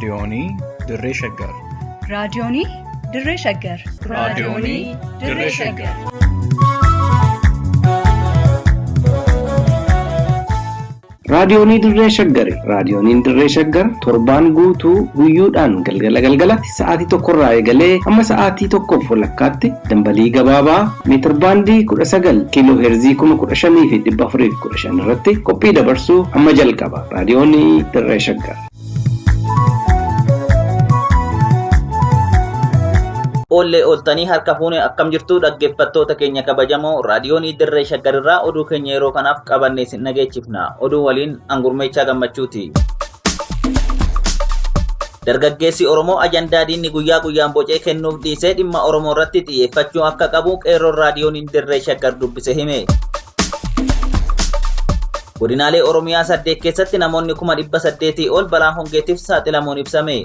Raadiyoonii Dirree Shaggar. Raadiyoonii Dirree Shaggar. Raadiyoonii Dirree Shaggar. Raadiyoonii Dirree Shaggari. Raadiyooniin Dirree Shaggar torbaan guutuu guyyoodhaan galgala galgalatti sa'aatii tokkorraa eegalee hamma sa'aatii tokkoof walakkaatti dambalii gabaabaa meetirbaandii 19 kiiloo heerzii 15,415 irratti qophii dabarsuu hamma jalqaba. Raadiyoonii Dirree Shaggar. Oollee ooltanii harka fuune akkam jirtu dhaggeeffattoota keenya kabajamoo raadiyoonii Dirree Shaggarirraa oduu keenya yeroo kanaaf qabannee isin dhageechifna. Oduu waliin Angurmeechaa Gammachuuti. Dargaggeessi Oromoo ajandaa diinni guyyaa guyyaan bocee kennuuf dhiisee dhimma Oromoo irratti xiyyeeffachuu akka qabu qeerroon raadiyooniin Dirree Shaggar dubbise hime. Godinaalee Oromiyaa 8 keessatti namoonni 800,000 ol balaa hongeetiif saaxilamuun ibsame.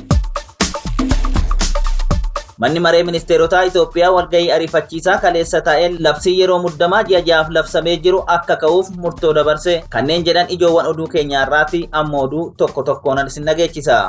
Manni maree ministeerotaa Itoophiyaa walgahii ariifachiisaa kaleessa taa'een labsii yeroo muddamaa ji'a ja'aaf labsamee jiru akka ka'uuf murtoo dabarse. Kanneen jedhan ijoowwan oduu keenyaa irraati amma oduu tokko tokkoon isin dhageechisa.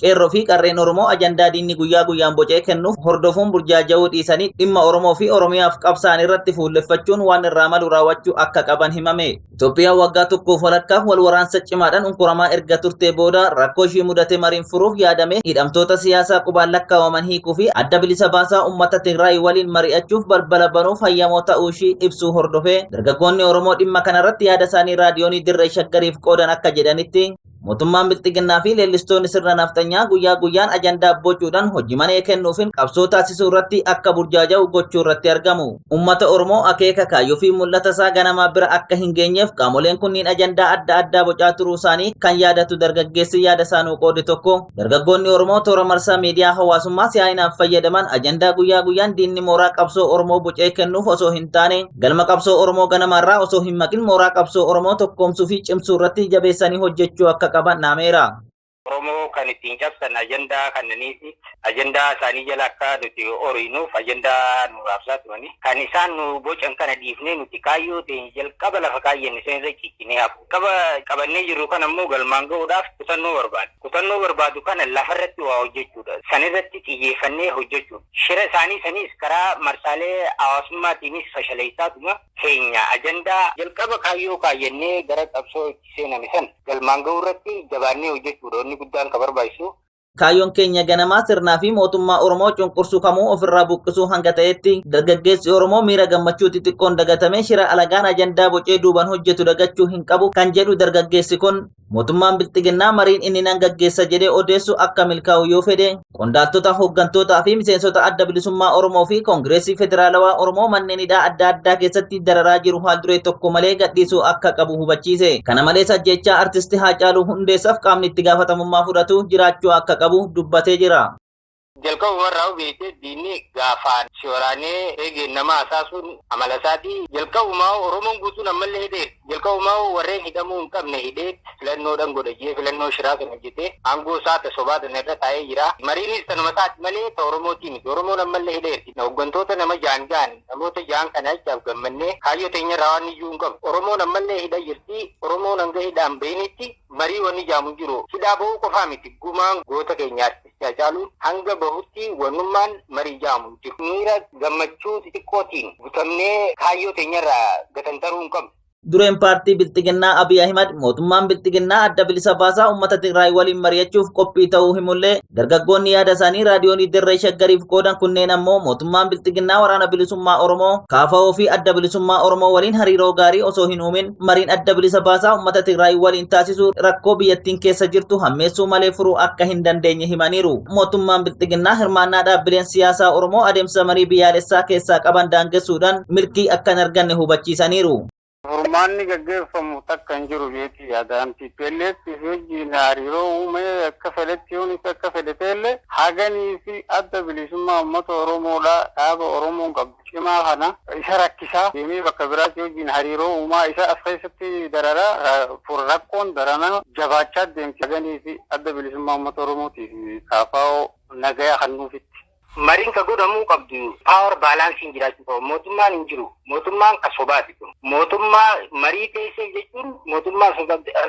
Qeerroo fi qarreen Oromoo ajandaa diinni guyyaa guyyaan bocee kennuuf hordofuun burjaaja'uu dhiisanii dhimma Oromoo fi Oromiyaaf qabsa'an irratti fuulleffachuun waan irraa malu raawwachuu akka qaban himame. Itoophiyaan waggaa tokkoof walakkaaf wal waraansa cimaadhaan unkuramaa erga turtee booda rakkoo ishii mudate mariin furuuf yaadame hidhamtoota siyaasaa qubaan lakkaawaman hiikuu fi adda bilisa baasaa uummata Tigraay waliin mari'achuuf balbala banuuf hayyamoo ta'uu ishii ibsuu hordofee dargaggoonni Oromoo dhimma kanarratti yaada isaanii raadiyoonii Dirree Shaggariif qoodan akka jedhanitti mootummaan bilxiginnaa fi leellistoonni sirna nafxanyaa guyyaa guyyaan ajandaa bocuudhaan hojii manee kennuufin qabsoo taasisuu irratti akka burjaaja'u gochuu irratti argamu. Uummata Oromoo akeeka kaayyoo fi mul'ata isaa ganamaa bira akka hin geenyeef qaamoleen kunniin ajandaa adda addaa bocaa turuu isaanii kan yaadatu dargaggeessi yaada isaanuu qoode tokko. Dargaggoonni Oromoo toora marsaa miidiyaa hawaasummaa si'aayinaan fayyadaman ajandaa guyyaa guyyaan diinni mooraa qabsoo Oromoo bocee kennuuf osoo hin taane galma qabsoo Oromoo ganamaarraa osoo hin maqin mooraa qabsoo Oromoo tokkoomsuu fi cimsuu irratti jabeessanii hojjechuu akka qaban dhaameera. Oromoo kan ittiin cabsan ajandaa kannaniiti. Ajandaa isaanii jala akka nuti horiinuuf ajandaa nu raabsaa turani. Kan isaan nu bocan kana dhiifnee nuti kaayyoo teenya jalqaba lafa kaayyanne san irra ciccinee hafu. Qaba qabannee jirru kana immoo galmaan ga'uudhaaf kutannoo barbaada. Kutannoo barbaadu kana lafarratti waa hojjechuudha. Sanirratti xiyyeeffannee hojjechuudha. Shira isaanii sanis karaa marsaalee hawaasummaatiinis fashaleessaatuma keenya ajandaa jalqaba kaayyoo kaayyannee gara qabsoo itti seename san galmaan ga'uu irratti jabaannee hojjechuudha. Wanni guddaan ka barbaachisu. Kaayyoon keenya ganamaa sirnaa fi mootummaa Oromoo cunqursuu kamuu ofirraa buqqisuu hanga ta'etti dargaggeessi Oromoo miira gammachuu xixiqqoon dagatamee shira alagaan ajandaa bocee duubaan hojjetu dagachuu hin qabu kan jedhu dargaggeessi kun mootummaan bilxiginnaa mariin inni nan gaggeessa jedhee odeessu akka milkaa'u yoo fedhe qondaaltota hooggantootaa fi miseensota adda bilisummaa Oromoo fi Koongireesii Federaalawaa Oromoo manneen hidhaa adda addaa keessatti dararaa jiru haal duree tokko malee gadhiisuu akka qabu hubachiise. Kana malees ajjeechaa artisti Haacaaluu Hundeessaaf qaamni itti gaafatamummaa fudhatu jiraachuu akka qabu dubbatee jira. Jalqabuma irraa beekee diinni gaafaan si waraanee eegeen nama hasaasuun amala isaatii. Jalqabumaa Oromoon guutuun ammallee hidhee jalqabumaa warreen hidhamuu hin qabne hidhee filannoodhaan godha jee filannoo shiraa kan hojjetee aangoo isaa ta sobaa tana irra taa'ee jira. Mariinis tanuma isaati malee ta Oromootii miti. Oromoon ammallee hidheerti. Hooggantoota nama ja'an ja'an namoota ja'an kana jechaaf gammannee kaayyoo teenya irraa waan iyyuu hin qabu. Oromoon ammallee hidha jirti. Oromoon hanga hidhaan bahinitti marii wanni jaamu hin jiru. Hidhaa bahuu qofaa miti. Gumaan goota keenyaatti. Haacaaluun hanga bahutti wannummaan marii jaamu hin jiru. Miira gammachuu xixiqqootiin guutamnee kaayyoo teenyarraa gatantaruu hin qabnu. Dureen paartii Bilxiginnaa Abiy Ahimad mootummaan Bilxiginnaa adda bilisa baasaa uummata Tigraay waliin mari'achuuf qophii ta'uu himullee dargaggoonni yaada isaanii raadiyoonii Dirree Shaggariif qoodan kunneen ammoo mootummaan Bilxiginnaa waraana bilisummaa Oromoo KFO fi adda bilisummaa Oromoo waliin hariiroo gaarii osoo hin uumin mariin adda bilisa baasaa uummata Tigraay waliin taasisu rakkoo biyyattiin keessa jirtu hammeessuu malee furuu akka hin dandeenye himaniiru. Mootummaan Bilxiginnaa hirmaannaa dhaabbileen siyaasaa Oromoo adeemsa marii biyyaalessaa keessaa qaban daangessuudhaan milkii akka hin arganne hubachiisaniiru. Furmaanni gaggeeffamu takka hin jiru jeetii yaadaan TPLF fi wajjin hariiroo uumee akka fedhetti yoon isa akka fedhe ta'ellee haganii fi adda bilisummaa uummata Oromoodhaa dhaaba Oromoon qabdu cimaa kana isa rakkisaa deemee bakka biraatti wajjin hariiroo uumaa isa as keessatti dararaa rakkoon daranaa jabaachaa deemti haganii fi adda bilisummaa uummata Oromootii fi KFO nagaya kennuufitti. Mariin ka godhamuu qabdu power balanceiin jiraachuu qaba. Mootummaan hin jiru. Mootummaan ka sobaati kun. Mootummaa marii teessee jechuun mootummaa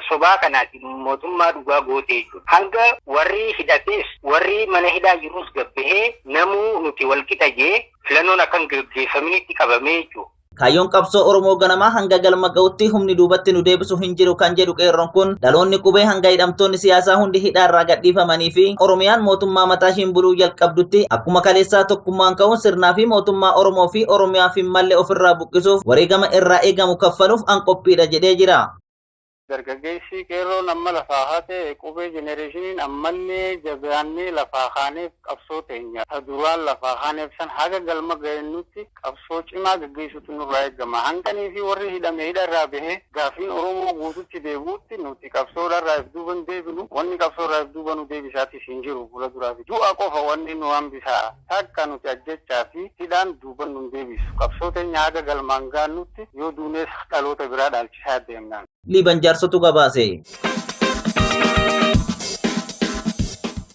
sobaa kanaati. Mootummaa dhugaa gootee jechuudha. Hanga warri hidhatees warri mana hidhaa jirus gabbahee namuu nuti walqixa jee filannoon akka hin gaggeeffaminitti qabamee jechuudha. Kaayyoon qabsoo Oromoo ganamaa hanga galma ga'utti humni duubatti nu deebisu hin jiru kan jedhu qeerroon kun, dhaloonni qubee hanga hidhamtoonni siyaasaa hundi hidhaarraa gadhiifamanii fi Oromiyaan mootummaa mataa ishiin buluu jalqabdutti akkuma kaleessaa tokkummaan ka'uun sirnaa fi mootummaa Oromoo fi Oromiyaaf hin malle ofirraa buqqisuuf wareegama irraa eegamu kaffaluuf an qophiidha jedhee jira. Dargaggeessi qeerroon amma lafaa haate, qubee generationiin ammallee jabaannee lafaa kaaneef qabsoo teenya duraan lafaa kaaneef san haga galma ga'ennutti qabsoo cimaa gaggeessutu nurraa eegama. Hanqanii fi warri hidhame hidha irraa bahee gaafiin Oromoo guututti deebi'utti nuti qabsoodharraa if duuban deebinu, wanni qabsoorraa if duuba nu deebisaatis hin jiru. Fuula duraa fi du'a qofa wanni nu hambisaa takka nuti ajjechaa fi hidhaan duuban nu deebisu. Qabsoo teenya haga galmaan gaannutti yoo duunees dhaloota biraa dhaalchisaa deemnaan. Liiban Jaarsotu gabaase.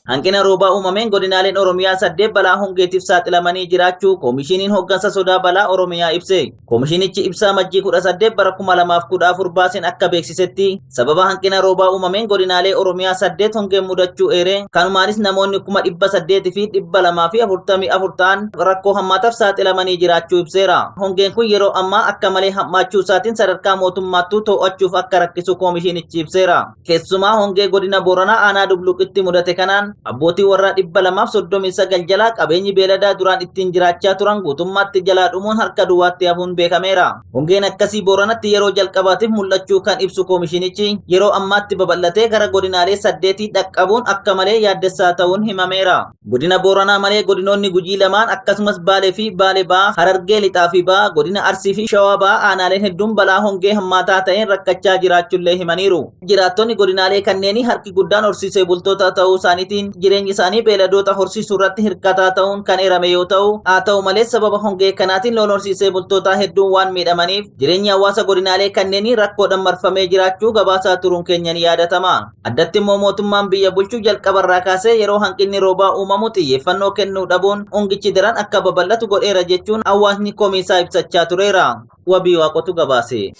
Hanqina roobaa uumameen godinaaleen Oromiyaa 8 balaa hongeetiif saaxilamanii jiraachuu Koomishiniin Hoggansa Sodaa Balaa Oromiyaa ibse. Koomishinichi ibsaa Majjii 18 bara 2014 baaseen akka beeksisetti, sababa hanqina roobaa uumameen godinaalee Oromiyaa 8 hongeen mudachuu eere. Kanumaanis namoonni 800,244 ta'an rakkoo hammaataaf saaxilamanii jiraachuu ibseera. Hongeen kun yeroo ammaa akka malee hammaachuu isaatiin sadarkaa mootummaattuu to'achuuf akka rakkisu koomishinichi ibseera. Keessumaa hongee godina Booranaa aanaa Dubluqitti mudate kanaan abbootii warraa 239 jalaa qabeenyi beeladaa duraan ittiin jiraachaa turan guutummaatti jalaa dhumuun harka duwwaatti hafuun beekameera. Hongeen akkasii Booranatti yeroo jalqabaatiif mul'achuu kan ibsu koomishinichi, yeroo ammaatti babal'atee gara godinaalee 8 dhaqqabuun akka malee yaaddessaa ta'uun himameera. Godina Booranaa malee godinoonni Gujii lamaan, akkasumas Baalee fi Baalee Ba'aa, Harargee Lixaa fi Ba'aa, godina Arsii fi Shawaa Ba'aa aanaaleen hedduun balaa hongee hammaataa ta'een rakkachaa jiraachuullee himaniiru. Jiraattonni godinaalee kanneenii harki guddaan horsiisee bultoota ta'uu isaaniitiin jireenyi isaanii beeladoota horsiisuu irratti hirkataa ta'uun kan eerame yoo ta'u, haa ta'u malee sababa hongee kanaatiin loon horsiisee bultootaa hedduun waan miidhamaniif jireenyi hawaasa godinaalee kanneenii rakkoodhaan marfamee jiraachuu gabaasaa turuun keenya ni yaadatama. Addatti immoo mootummaan biyya bulchuu jalqabarraa kaasee yeroo hanqinni roobaa uumamu xiyyeeffannoo kennuu dhabuun hongichi daran akka babal'atu godheera jechuun hawaasni komiisaa ibsachaa tureera. Wabii Waaqotu gabaase.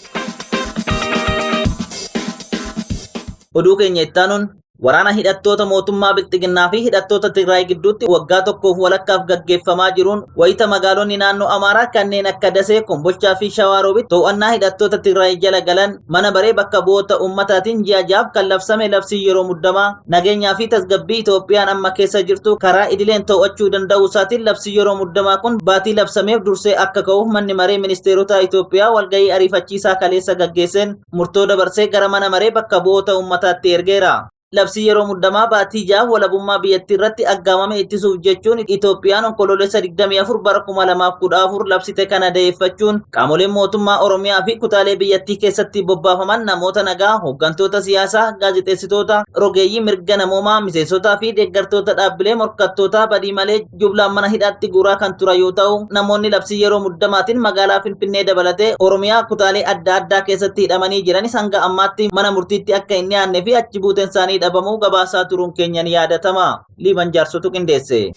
Oduu keenya ittaanuun, waraana hidhattoota mootummaa Bilxiginnaa fi hidhattoota Tigraay gidduutti waggaa tokkoof walakkaaf gaggeeffamaa jiruun wayita magaalonni naannoo Amaaraa kanneen akka Dasee, Kombolchaa fi Shawaaroobitti to'annaa hidhattoota Tigraay jala galan, mana baree bakka bu'oota uummataatiin ji'a 6f kan labsame labsii yeroo muddamaa nageenyaa fi tasgabbii Itoophiyaan amma keessa jirtu karaa idileen to'achuu danda'uu isaatiin labsii yeroo muddamaa kun baatii labsameef dursee akka ka'uuf manni maree ministeerota Itoophiyaa walgahii ariifachiisaa kaleessa gaggeesseen murtoo dabarsee gara mana maree bakka bu'oota uummataatti ergeera. Labsii yeroo muddamaa baatii 6 walabummaa biyyattii irratti aggaamame ittisuuf jechuun Itoophiyaan Onkoloolessa 24 bara 2014 labsite kana da'eeffachuun qaamoleen mootummaa Oromiyaa fi kutaalee biyyattii keessatti bobbaafaman namoota nagaa, hooggantoota siyaasaa, gaazexeessitoota, rogeeyyii mirga namoomaa, miseensotaa fi deeggartoota dhaabbilee morkattootaa badii malee jumlaan mana hidhaatti guuraa kan turan yoo ta'u, namoonni labsii yeroo muddamaatiin magaalaa Finfinnee dabalatee Oromiyaa kutaalee adda addaa keessatti hidhamanii jiranis hanga ammaatti mana murtiitti akka hin dhiyaanne fi achi buuteen isaanii dhabamuu gabaasaa turuun keenya ni yaadatama. Liiban Jaarsotu qindeesse.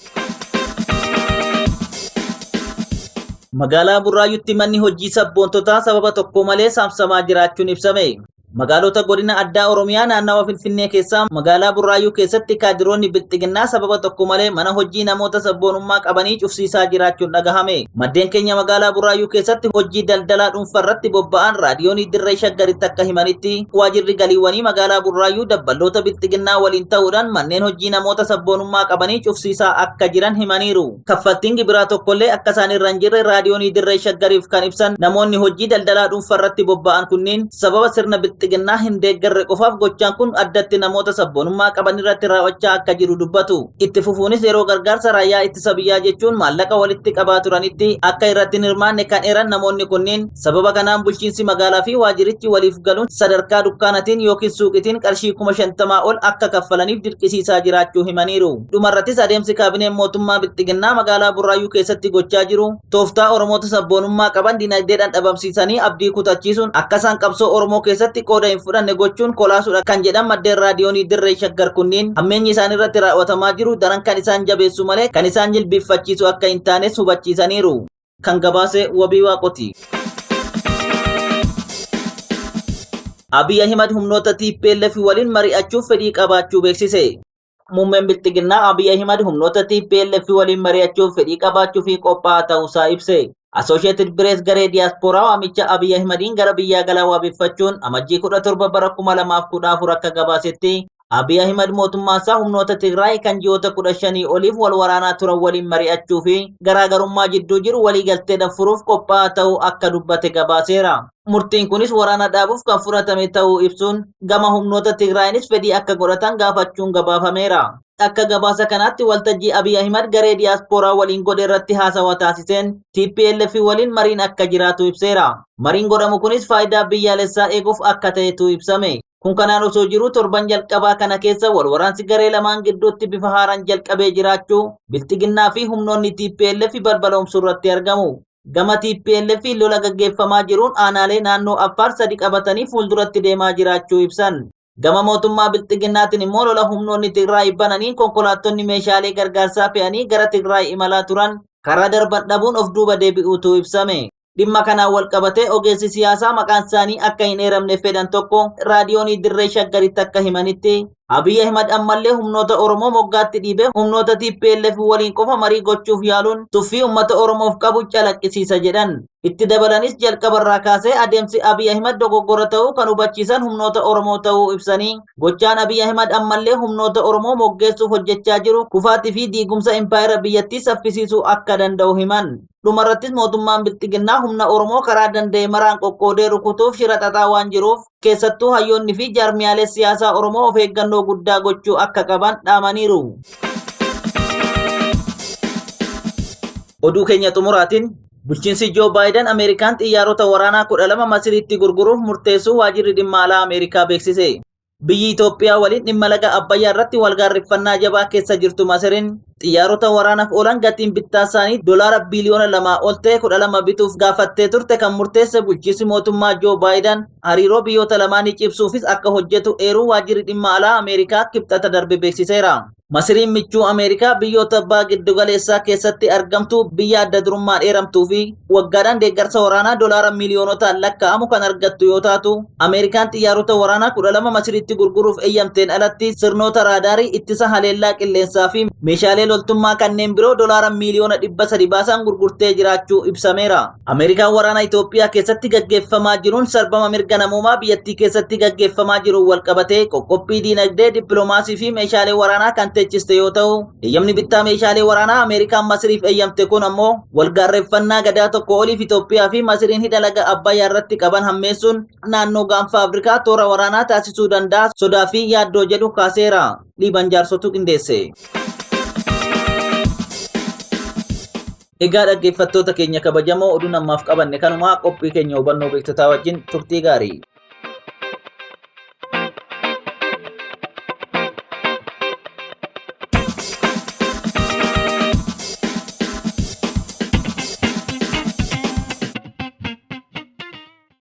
Magaalaa Burraayyutti manni hojii sabboontotaa sababa tokko malee saamsamaa jiraachuun ibsame. Magaalota godina addaa Oromiyaa naannawa Finfinnee keessaa magaalaa Burraayyuu keessatti kaadiroonni Bilxiginnaa sababa tokko malee mana hojii namoota sabboonummaa qabanii cufsiisaa jiraachuun dhagahame. Maddeen keenya magaalaa Burraayyuu keessatti hojii daldalaa dhuunfaa irratti bobba'an raadiyoonii Dirree Shaggaritti akka himanitti, waajirri galiiwwanii magaalaa Burraayyuu dabballoota Bilxiginnaa waliin ta'uudhaan manneen hojii namoota sabboonummaa qabanii cufsiisaa akka jiran himaniiru. Kaffaltiin gibiraa tokkollee akka isaan irra hin jirre raadiyoonii Dirree Shaggariif kan ibsan namoonni hojii daldalaa dhuunfaa irratti bobba'an kunniin, sababa sirna Bilxiginnaa hin deeggarre qofaaf gochaan kun addatti namoota sabboonummaa qaban irratti raawwachaa akka jiru dubbatu. Itti fufuunis yeroo gargaarsa raayyaa ittisa biyyaa jechuun maallaqa walitti qabaa turanitti akka irratti hin hirmaanne kan eeran namoonni kunniin, sababa kanaan bulchiinsi magaalaa fi waajirichi waliif galuun sadarkaa dukkaanatiin yookiin suuqitiin qarshii 50,000 ol akka kaffalaniif dirqisiisaa jiraachuu himaniiru. Dhumarrattis adeemsi kaabineen mootummaa Bilxiginnaa magaalaa Burraayyuu keessatti gochaa jiru tooftaa Oromoota sabboonummaa qaban dinagdeedhaan dhabamsiisanii abdii kutachiisuun akka isaan qabsoo Oromoo keessatti qooda hin fudhanne gochuun kolaasuudha kan jedhan maddeen raadiyoonii Dirree Shaggar kunniin hammeenyi isaan irratti raawwatamaa jiru daran kan isaan jabeessu malee kan isaan jilbiiffachiisu akka hin taanes hubachiisaniiru. Kan gabaase Wabii Waaqoti. Abiy Ahimad humnoota TPLF waliin mari'achuuf fedhii qabaachuu beeksise. Muummeen Bilxiginnaa Abiy Ahimad humnoota TPLF waliin mari'achuuf fedhii qabaachuu fi qophaa'aa ta'uusaa ibse. Associated Press garee diyaaspooraa waamicha Abiy Ahimadiin gara biyyaa galaa wabeeffachuun Amajjii 17 bara 2014 akka gabaasetti Abiy Ahimad mootummaa isaa humnoota Tigraay kan ji'oota 15 oliif wal waraanaa turan waliin mari'achuu fi garaagarummaa jidduu jiru waliigalteedhaan furuuf qophaa'aa ta'uu akka dubbate gabaaseera. Murtiin kunis waraana dhaabuuf kan fudhatame ta'uu ibsuun gama humnoota Tigraayinis fedhii akka godhatan gaafachuun gabaafameera. Akka gabaasa kanaatti waltajjii Abiy Ahimad garee diyaaspooraa waliin godhe irratti haasawa taasiseen TPLF waliin mariin akka jiraatu ibseera. Mariin godhamu kunis faayidaa biyyaalessaa eeguuf akka ta'etu ibsame. Kun kanaan osoo jiruu torban jalqabaa kana keessa wal waraansi garee lamaan gidduutti bifa haaraan jalqabee jiraachuu Bilxiginnaa fi humnoonni TPLF balbaloomsuu irratti argamu. Gama TPLF lola gaggeeffamaa jiruun aanaalee naannoo Affaar sadi qabatanii fuulduratti deemaa jiraachuu ibsan. Gama mootummaa Bilxiginnaatiin immoo lola humnoonni Tigraay bananiin konkolaattonni meeshaalee gargaarsaa fe'anii gara Tigraay imalaa turan karaa darban dhabuun of duuba deebi'uutu ibsame. Dhimma kanaan wal qabatee ogeessi siyaasaa maqaan isaanii akka hin eeramne fedhan tokko raadiyoonii Dirree Shaggaritti akka himanitti Abiy Ahimad ammallee humnoota Oromoo moggaatti dhiibee humnoota TPLF waliin qofa marii gochuuf yaaluun tuffii uummata Oromoof qabu calaqqisiisa jedhan. Itti dabalanis jalqabarraa kaasee adeemsi Abiy Ahimad dogoggora ta'uu kan hubachiisan humnoota Oromoo ta'uu ibsanii gochaan Abiy Ahimad ammallee humnoota Oromoo moggeessuuf hojjechaa jiru kufaatii fi diigumsa impaayera biyyattii saffisiisuu akka danda'u himan. Dhumarrattis mootummaan Bilxiginnaa humna Oromoo karaa danda'e maraan qoqqoodee rukutuuf shira xaxaa waan jiruuf keessattuu hayyoonni fi jaarmiyaalee siyaasaa Oromoo of eeggannoo guddaa gochuu akka qaban dhaamaniiru. Oduu keenya xumuraatiin bulchiinsi Joo Baayiden Ameerikaan xiyyaarota waraanaa 12 Masiriitti gurguruuf murteessuu waajjirri dhimma alaa Ameerikaa beeksise. Biyyi Itoophiyaa waliin dhimma laga Abbayyaa irratti walgaarriffannaa jabaa keessa jirtu Masiriin xiyyaarota waraanaaf oolan gatiin bittaa isaanii doolaara biliyoona 2 ol ta'e 12 bituuf gaafattee turte kan murteesse bulchiinsi mootummaa Joo Baayiden hariiroo biyyoota lamaanii cimsuufis akka hojjetu eeruu waajjirri dhimma alaa Ameerikaa kibxata darbe beeksiseera. Masiriin michuu Ameerikaa biyyoota baha giddugaleessaa keessatti argamtu biyya adda durummaan eeramtuu fi waggaadhaan deeggarsa waraanaa doolaara miiliyoonotaan lakkaa'amu kan argattu yoo taatu Ameerikaan xiyyaarota waraanaa 12 Masiriitti gurguruuf eeyyamteen alatti sirnoota raadaarii ittisa haleellaa qilleensaa fi meeshaalee loltummaa kanneen biroo doolaara miiliyoona 300 baasan gurgurtee jiraachuu ibsameera. Ameerikaan waraana Itoophiyaa keessatti gaggeeffamaa jiruun sarbama mirga namoomaa biyyattii keessatti gaggeeffamaa jiruun walqabatee qoqqophii diinagdee dippiloomaasii fi meeshaalee waraanaa kan teechiste yoo ta'u eeyyamni bittaa meeshaalee waraanaa Ameerikaan Masiriif eeyyamte kun ammoo walgaarreeffannaa gadaa tokko oliif Itoophiyaa fi Masiriin hidha laga Abbayyaa irratti qaban hammeessuun naannoo gaanfa Afrikaa toora waraanaa taasisuu danda'a sodaa fi yaaddoo jedhu kaaseera. Liiban Jaarsotu qindeesse. Egaa dhaggeeffattoota keenya kabajamoo oduun ammaaf qabanne kanumaa qophii keenya hubannoo beektotaa wajjin turtii gaarii.